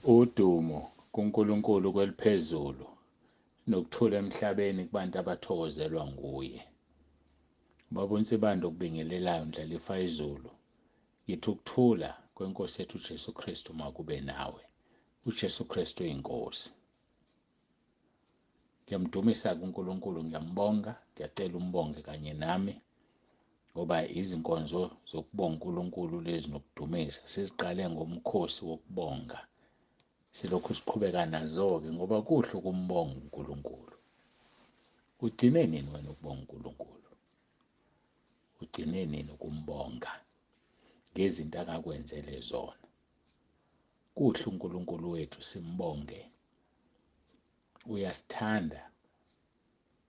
Udumo kuNkulunkulu kweliphezulu nokuthula emhlabeni kubantu abathokozelwa nguye. Baba uNsibande okubingelelayo Ndlalifa izulu. Ngithi ukuthula kwenkosi yethu uJesu Kristu makube nawe. UJesu Kristu uyinkosi. Ngiyamdumisa kuNkulunkulu, ngiyambonga, ngiyacela umbonge kanye nami ngoba izinkonzo zokubonga uNkulunkulu lezi nokudumisa siziqale ngomkhosi wokubonga. Silokhu siqhubeka nazo-ke ngoba kuhle ukumbonga uNkulunkulu. Ugcine nini wena ukubonga uNkulunkulu? Ugcine nini ukumbonga ngezinto akakwenzele zona? Kuhle uNkulunkulu wethu simbonge. Uyasithanda,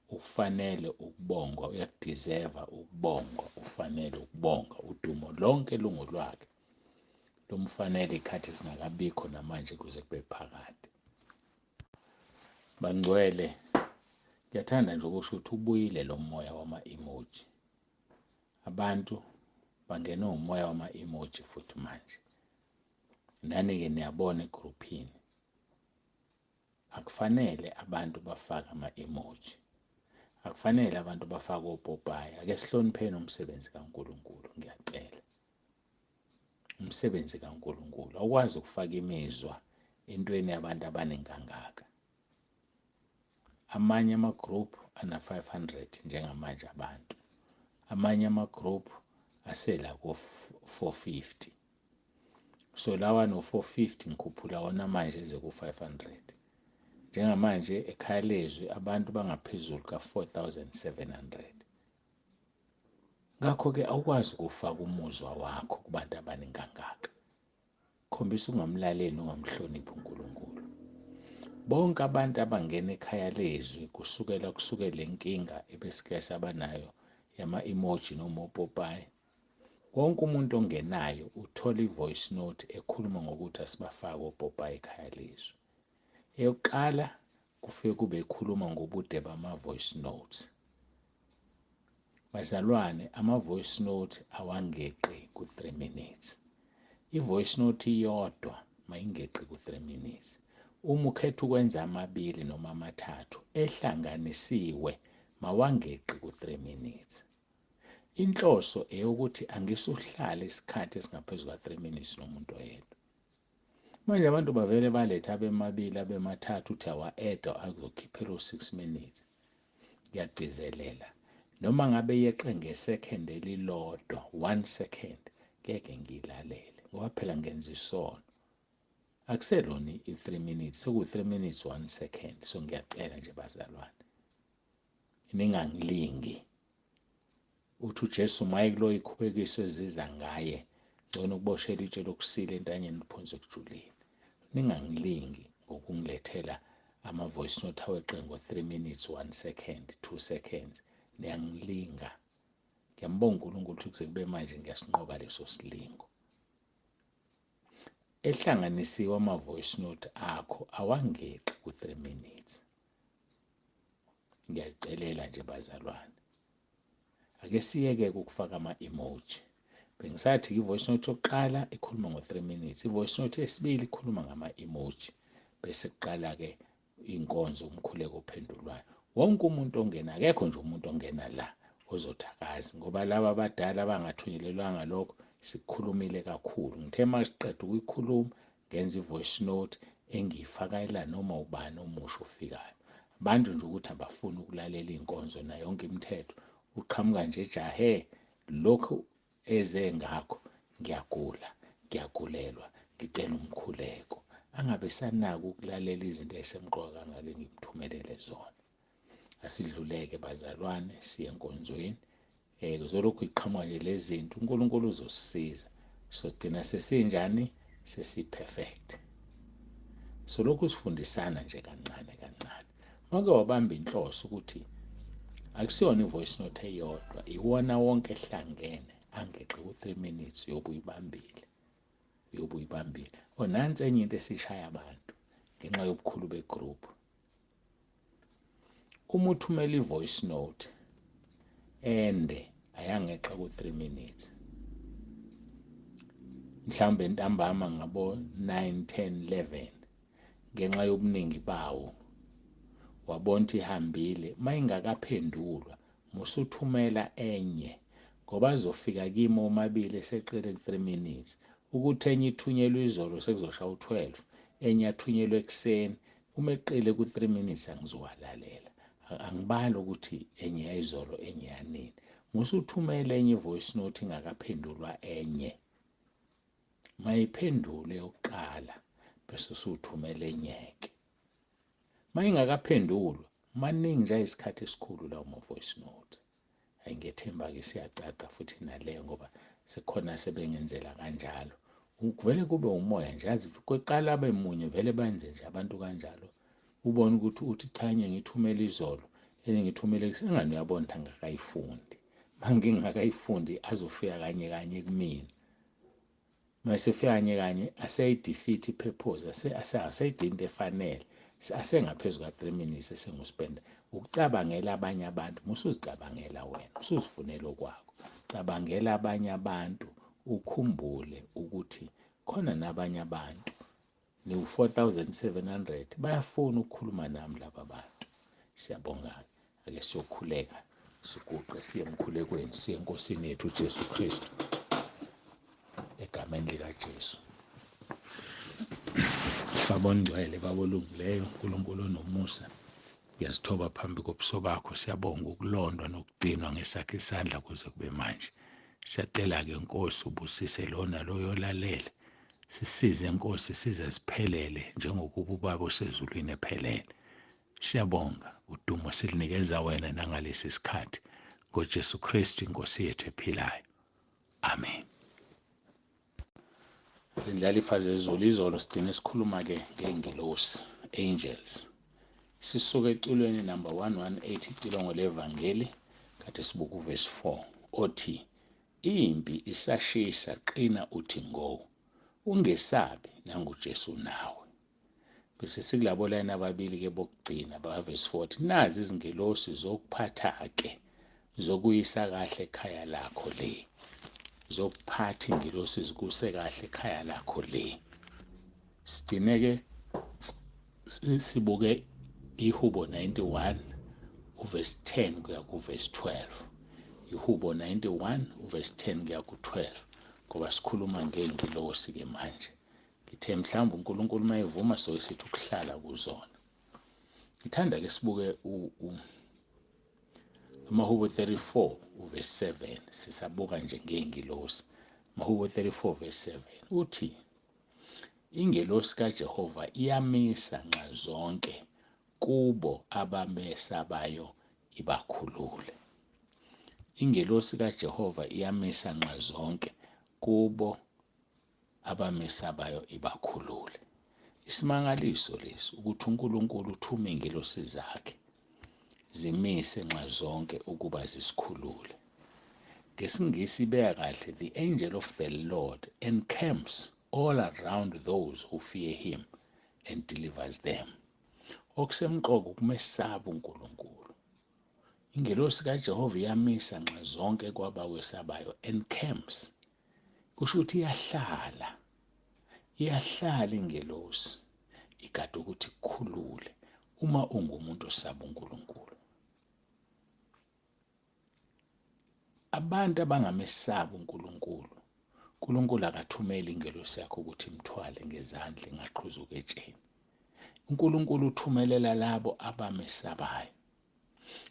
ufanele ukubongwa, uyakudeserva ukubongwa, ufanele ukubonga. Udumo lonke lungolwakhe, lumfanele ikhathi singakabikho namanje kuze kube phakade. Bangcwele, ngiyathanda nje ukusho ukuthi ubuyile lo moya wama-emoji. Abantu bangenwe umoya wama-emoji futhi manje. Nani-ke niyabona egruphini, akufanele abantu bafake ama-emoji, akufanele abantu bafake opopayi. Ake sihlonipheni umsebenzi kaNkulunkulu, ngiyacela. Umsebenzi kaNkulunkulu awukwazi ukufaka imizwa entweni yabantu abaningi kangaka. Amanye ama-group ana-500 njengamanje abantu, amanye ama-group asela ko-450. So lawa no-450 ngikhuphula wona manje eze ku-500. Njengamanje ekhaya lezwi abantu bangaphezulu ka-4700. Ngakho-ke awukwazi ukufaka umuzwa wakho kubantu abaningi kangaka. Khombisa ukungamlaleli ungamhloniphi uNkulunkulu. Bonke abantu abangena ekhaya lezwi kusukela kusuke le nkinga ebesike saba nayo yama-emoji noma opopayi, wonke umuntu ongenayo uthola i-voice note ekhuluma ngokuthi asibafake opopayi ekhaya lezwi. Eyokuqala kufike kube ikhuluma ngobude bama-voice notes. Bazalwane, ama-voice note awangeqi ku-3 minutes. I-voice note iyodwa mayingeqi ku-3 minutes. Uma ukhetha ukwenza amabili noma amathathu ehlanganisiwe mawangeqi ku-3 minutes. Inhloso eyokuthi angisuhlale isikhathi esingaphezu kwa-3 minutes nomuntu oyedwa. Manje abantu bavele balethe abemabili abemathathu uthi awa-eda azokhiphela u-6 minutes. Ngiyagcizelela, noma ngabe yeqe ngesekhend elilodwa, 1 second, ngeke ngiyilalele ngoba phela ngenza isono. Akuselona i-3 minutes, seku-3 minutes 1 second. So ngiyacela nje bazalwane, ningangilingi. Uthi uJesu maye kulo ikhubekiso eziza ngaye, ngcono ukuboshela itshe lokusila entanyeni liphonse ekujuleni. Ningangilingi ngokungilethela ama-voice note aweqe ngo-3 minutes 1 second, 2 seconds. Niyangilinga. Ngiyambonga uNkulunkulu ukuthi kuze kube manje ngiyasinqoba leso silingo. Ehlanganisiwe ama-voice note akho awangeqi ku-3 minutes. Ngiyazicelela nje bazalwane, ake siyeke ukufaka ama-emoji. Bengisathi i-voice note yokuqala ikhuluma ngo-3 minutes, i-voice note yesibili ikhuluma ngama-emoji, bese kuqala-ke inkonzo umkhuleko ophendulwayo. Wonke umuntu ongena, akekho nje umuntu ongena la ozothi akazi, ngoba laba abadala abangathunyelelwanga lokho sikukhulumile kakhulu. Ngithe uma siqeda ukuyikhuluma ngenza i-voice note engiyifakela noma ubani omusha ofikayo. Abantu nje ukuthi abafuni ukulalela iy'nkonzo nayo yonke imithetho, uqhamuka nje ejahe lokhu eze ngakho, ngiyagula, ngiyagulelwa, ngicela umkhuleko. Angabe sanaka ukulalela izinto ezisemqoka kangaka engimthumelele zona. Asidluleke bazalwane, siye enkonzweni. Kuzolokhu iqhamuka nje lezi zinto, uNkulunkulu uzosisiza. Sogcina sesinjani? Sesi-perfect. So lokhu sifundisana nje kancane kancane. Wake wabamba inhloso ukuthi akusiyona i-voice note eyodwa, iwona wonke ehlangene angeqi ku-3 minutes uyobe uyibambile. Uyobe uyibambile. Nansi enye into esishaya abantu ngenxa yobukhulu begroup. Uma uthumela i-voice note ende ayangeqa ku-3 minutes, mhlawumbe ntambama ngabo 9, 10, 11, ngenxa yobuningi bawo, wabona ukuthi ihambile, mayingakaphendulwa musuthumela enye, ngoba azofika kimi omabili eseqele ku-3 minutes. Ukuthi enye ithunyelwe izolo sekuzoshaya u-12, enye athunyelwe ekuseni, uma eqile ku-3 minutes angizowalalela. Angibali ukuthi enye yayizolo enye yanini. Musuthumela enye i-voice note ingakaphendulwa enye, mayiphendule yokuqala bese usuthumela enye-ke. Mayingakaphendulwa, maningi nje isikhathi esikhulu lawo ma-voice note. Hayi, ngiyethemba-ke siyacaca futhi naleyo, ngoba sekhona sebengenzela kanjalo. Kuvele kube umoya nje, yazi kweqala abe munye vele benze nje abantu kanjalo. Ubone ukuthi uthi cha, enye ngithumele izolo, enye ngithumele ekuseni, engani uyabona ukuthi angakayifundi. Mangingakayifundi azofika kanye kanye kumina. Mayesefika kanye kanye aseyidefeat i-purpose, aseyigcina into efanele, asengaphezu ka-3 minutes esenguspenda. Ukucabangela abanye abantu, musuzicabangela wena, usuzifunela okwakho. Cabangela abanye abantu, ukhumbule ukuthi khona nabanye abantu niwu-4700 bayafuna ukukhuluma nami laba bantu. Siyabonga. Ake siyokhuleka, siguqe siye emkhulekweni, siye eNkosini yethu uJesu Kristu, egameni likaJesu. Baba ongcwele, Baba olungileyo, uNkulunkulu onomusa, ngiyazithoba phambi kobuso bakho. Siyabonga ukulondwa nokugcinwa ngesakhe isandla kuze kube manje. Siyacela-ke Nkosi ubusise lona loyo olalele, sisize Nkosi size siphelele njengokuba uBaba osezulwini ephelele. Siyabonga, udumo silinikeza wena nangalesi sikhathi ngoJesu Kristu iNkosi yethu ephilayo. Amen. Zindlalifa zezulu, izolo sigcine sikhuluma-ke ngey'ngilosi, angels. Sisuke eculweni number 118, icilongo levangeli, kade sibuka uvesi 4 othi impi isashisa, qina uthi ngo, ungesabi nanguJesu nawe. Bese sikulabo layini ababili-ke bokugcina bavesi 40, nazi izingelosi zokuphatha-ke, zokuyisa kahle ekhaya lakho le, zokuphatha ingelosi zikuse kahle ekhaya lakho le. Sigcine-ke sibuke iHubo 91 uvesi 10 kuya kuvesi 12, iHubo 91 uvesi 10 kuya ku-12, ngoba sikhuluma ngey'ngilosi-ke manje. Ngithe mhlawumbe uNkulunkulu uma evuma soke sithi ukuhlala kuzona. Ngithanda ke sibuke amaHubo 34 uvesi 7, sisabuka nje ngey'ngilosi. AmaHubo 34 verse 7 uthi ingelosi kaJehova iyamisa nxazonke kubo abamesabayo ibakhulule. Ingelosi kaJehova iyamisa nxazonke kubo abamesabayo ibakhulule. Isimangaliso lesi ukuthi uNkulunkulu uthuma ingelosi zakhe zimise nxazonke ukuba zisikhulule. NgesiNgisi ibeka kahle, the angel of the Lord encamps all around those who fear him and delivers them. Okusemqoka ukumesaba uNkulunkulu. Ingelosi kaJehova iyamisa nxazonke kwabakwesabayo, encamps. Kusho ukuthi iyahlala, iyahlala ingelosi igade ukuthi kukhulule uma ungumuntu osaba uNkulunkulu. Abantu abangamesabi uNkulunkulu, uNkulunkulu akathumeli ingelosi yakhe ukuthi imthwale ngezandla ingaqhuzuka etsheni. uNkulunkulu uthumelela labo abamesabayo.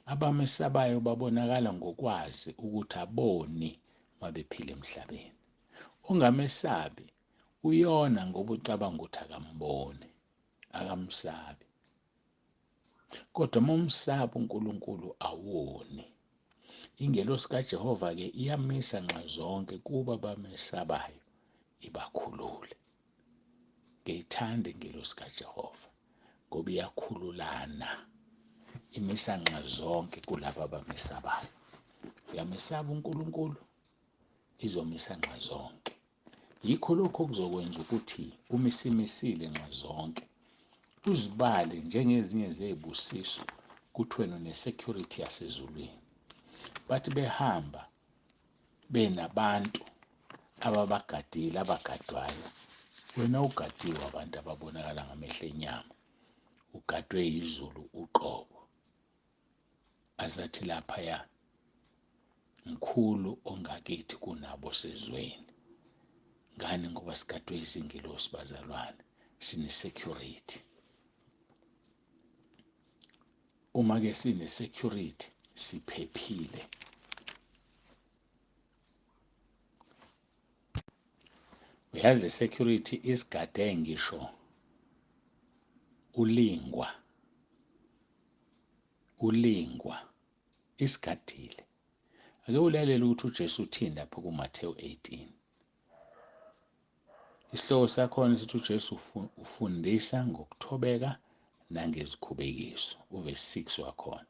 Abamesabayo babonakala ngokwazi ukuthi aboni mabephila emhlabeni. Ongamesabi uyona ngoba ucabanga ukuthi akamboni, akamsabi. Kodwa uma umsaba uNkulunkulu awoni. Ingelosi kaJehova ke iyamisa nxazonke kuba abamesabayo ibakhulule. Ngiyithanda ingelosi kaJehova ngoba iyakhululana, imisa nxazonke kulabo abamesabayo. Uyamesaba uNkulunkulu, izomisa nxazonke. Yikho lokho okuzokwenza ukuthi umisimisile nxazonke, uzibale njengezinye zezibusiso kuthi wena une-security yasezulwini. Bathi behamba benabantu ababagadile abagadwayo, Wena ugadiwe abantu ababonakala ngamehlo enyama, ugadwe yizulu uqobo. Azathi laphaya, mkhulu ongakithi kunabo sezweni. Ngani? Ngoba sigadwe izingilosi bazalwane, sine-security. Uma-ke sine-security, siphephile. Uyazi le security isigade ngisho ulingwa, ulingwa isigadile. Ake ulalele ukuthi uJesu uthini lapho kuMathewu 18. Isihloko sakhona sithi uJesu ufundisa ngokuthobeka nangezikhubekiso, uvesi 6 wakhona.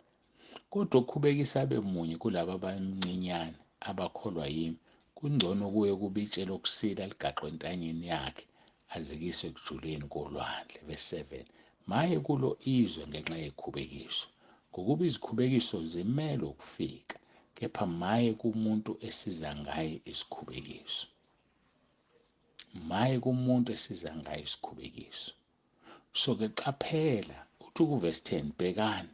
Kodwa ukukhubekisa abe munye kulaba abancinyane abakholwa yimi, kungcono kuye ukuba itshe lokusila ligaxwe entanyeni yakhe, azikiswe ekujuleni kolwandle. Verse 7. Maye kulo izwe ngenxa yezikhubekiso, ngokuba izikhubekiso zimelwe ukufika, kepha maye kumuntu esiza ngaye isikhubekiso. Maye kumuntu esiza ngaye isikhubekiso. So-ke qaphela, uthi kuvesi 10, bhekani,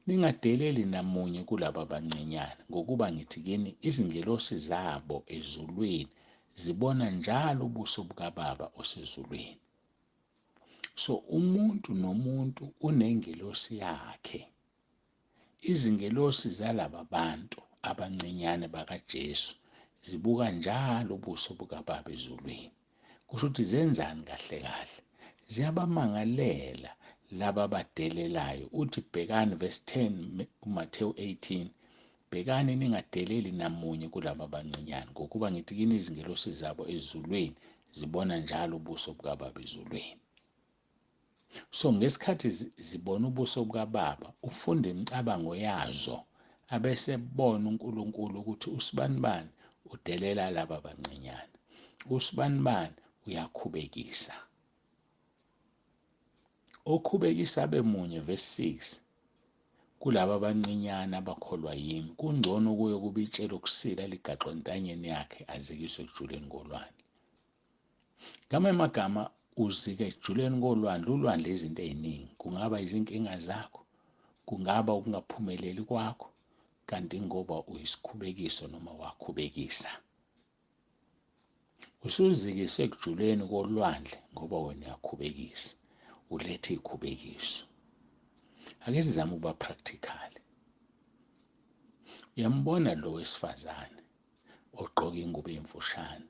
ningadeleli namunye kulaba abancinyane, ngokuba ngithi kini, izingelosi zabo ezulwini zibona njalo ubuso bukaBaba osezulwini. So umuntu nomuntu unengelosi yakhe. Izingelosi zalaba bantu abancinyane bakaJesu zibuka njalo ubuso bukaBaba ezulwini. Kusho ukuthi zenzani kahle kahle? Ziyabamangalela laba abadelelayo. Uthi bhekani, verse 10 uMathewu 18, bhekani ningadeleli namunye kulaba abancinyane, ngokuba ngithi kini izingelosi zabo ezulwini zibona njalo ubuso bukaBaba ezulwini. So ngesikhathi zibona ubuso bukaBaba, ufunda imicabango yazo, abese bona uNkulunkulu ukuthi usibanibani udelela laba abancinyane, usibanibani uyakhubekisa. Okhubekisa abe munye, verse 6, kulaba abancinyane abakholwa yimi, kungcono kuye ukuba itshe lokusila ligaxwe entanyeni yakhe, azikiswe ekujuleni kolwandle. Ngamanye amagama, uzika ekujuleni kolwandle, ulwandle izinto ey'ningi, kungaba izinkinga zakho, kungaba ukungaphumeleli kwakho, kanti ngoba uyisikhubekiso noma wakhubekisa. Usuzikiswe ekujuleni kolwandle ngoba wena uyakhubekisa, ulethe ikhubekiso. Ake sizame ukuba practical. Uyambona lo wesifazane ogqoka ingubo emfushane,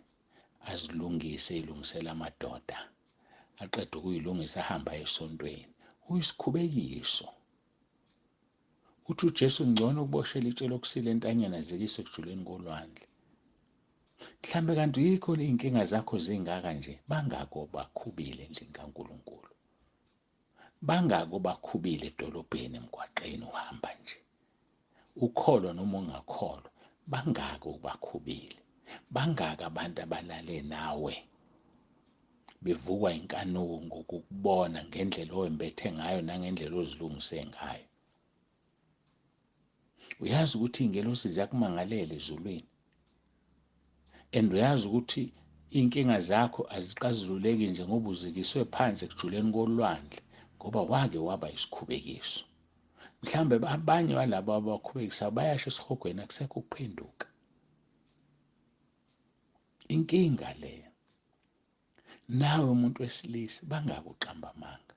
azilungise, elungisela amadoda, aqede ukuyilungisa ahambe aye esontweni. Uyisikhubekiso. Uthi uJesu ngcono ukuboshela itshe lokusila entanyeni azikise ekujuleni kolwandle. Mhlambe kanti yikho iy'nkinga zakho zingaka nje, bangako bakhubile endlini kaNkulunkulu, bangako bakhubile edolobheni, emgwaqeni uhamba nje, ukholwa noma ungakholwa, bangako bakhubile, bangaka abantu abalale nawe bevukwa inkanuko ngokukubona ngendlela owembethe ngayo nangendlela ozilungise ngayo. Uyazi ukuthi iy'ngelosi ziyakumangalela ezulwini, and uyazi ukuthi iy'nkinga zakho azixazululeki nje ngoba uzikiswe phansi ekujuleni kolwandle, ngoba wake waba isikhubekiso. Mhlambe abanye balabo abakhubekisayo bayasho esihogweni, akusekho ukuphenduka. Inkinga leyo. Nawe umuntu wesilisa bangakuqamba amanga,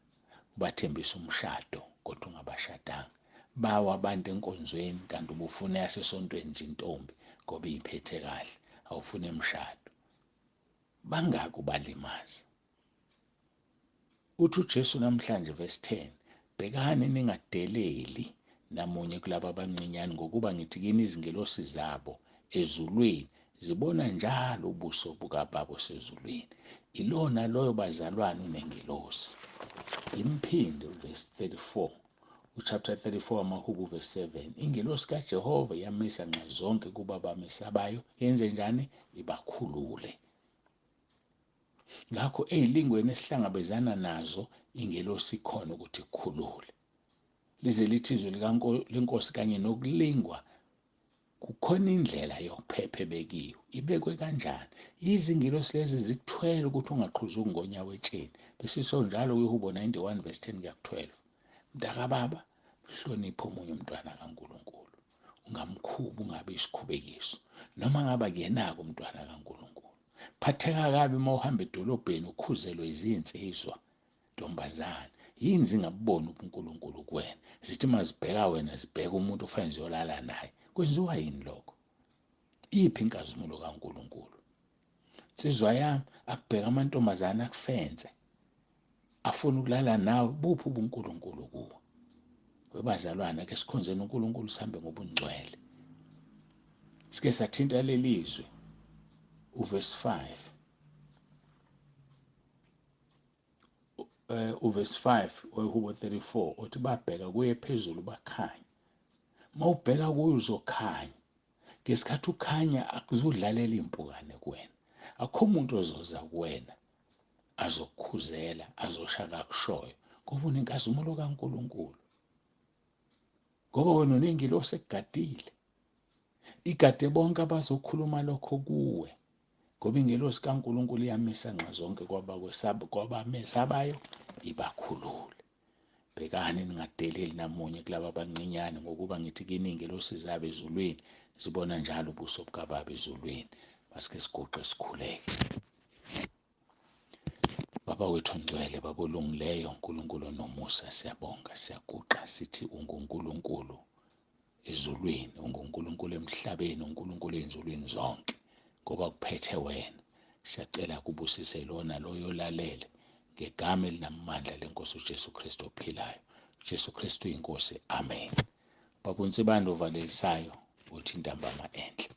ubathembisa umshado kodwa ungabashadanga. Bawa abantu enkonzweni kanti ubufuna yasesontweni nje intombi ngoba iyiphethe kahle, awufuni emshado. Bangakubalimaza. Uthi uJesu namhlanje verse 10, bhekani ningadeleli namunye kulaba abancinyane, ngokuba ngithi kini izingelosi zabo ezulwini zibona njalo ubuso bukaBaba osezulwini. Ilona loyo bazalwane unengelosi. Imphinde verse 34, uchapter 34 amaHubo verse 7, ingelosi kaJehova iyamisa nxa zonke kuba abamesabayo, yenze njani? Ibakhulule. Ngakho ey'lingweni esihlangabezana nazo, ingelosi ikhona ukuthi ikhulule. Lize lithi izwi lenkosi kanye nokulingwa Kukhona indlela yokuphepha ebekiwe. Ibekwe kanjani? Izingilosi lezi zikuthwele ukuthi ungaqhuzuki ngonyawo etsheni. Besisho njalo kwiHubo 91 verse 10 kuya ku-12. Mntakababa, hlonipha omunye umntwana kaNkulunkulu. Ungamkhubi, ungabi isikhubekiso. Noma ngabe akuyenako umntwana kaNkulunkulu. Phatheka kabi uma uhamba edolobheni ukhuzelwe izinsizwa. Ntombazane, yini zingabuboni ubuNkulunkulu kuwena? Zithi mazibheka wena zibheka umuntu ofanele ziyolala naye. Kwenziwa yini lokho? Iphi inkazimulo kaNkulunkulu? Nsizwa yami, akubheka amantombazane akufense. Afuna ukulala nawe, buphi ubuNkulunkulu kuwe? Webazalwane, ake sikhonzeni uNkulunkulu sihambe ngobungcwele. Sike sathinta leli zwi uverse 5. Uverse 5 weHubo 34 uthi babheka kuye phezulu bakhanya. Mawubheka kuye uzokhanya. Ngesikhathi ukhanya akuzudlalela impukane kuwena. Akukho umuntu ozoza kuwena azokukhuzela, azoshaka akushoyo, ngoba unenkazimulo kaNkulunkulu. Ngoba wena unengilosi ekugadile. Igade bonke abazokhuluma lokho kuwe. Ngoba ingelosi kaNkulunkulu iyamisa nxazonke kwabamesabayo ibakhulule. Bhekani ningadeleli namunye kulaba abancinyane, ngokuba ngithi kini ingelosi zabo ezulwini zibona njalo ubuso bukaBaba ezulwini. Masike siguqe sikhuleke. Baba wethu ongcwele, Baba olungileyo, uNkulunkulu onomusa, siyabonga, siyaguqa sithi unguNkulunkulu ezulwini, unguNkulunkulu emhlabeni, uNkulunkulu ey'nzulwini zonke, ngoba kuphethe wena. Siyacela kubusise lona loyo olalele ngegama elinamandla lenkosi uJesu Kristu ophilayo. Jesu Kristu inkosi. Amen. Baba uNsibande ovalelisayo uthi intambama enhle.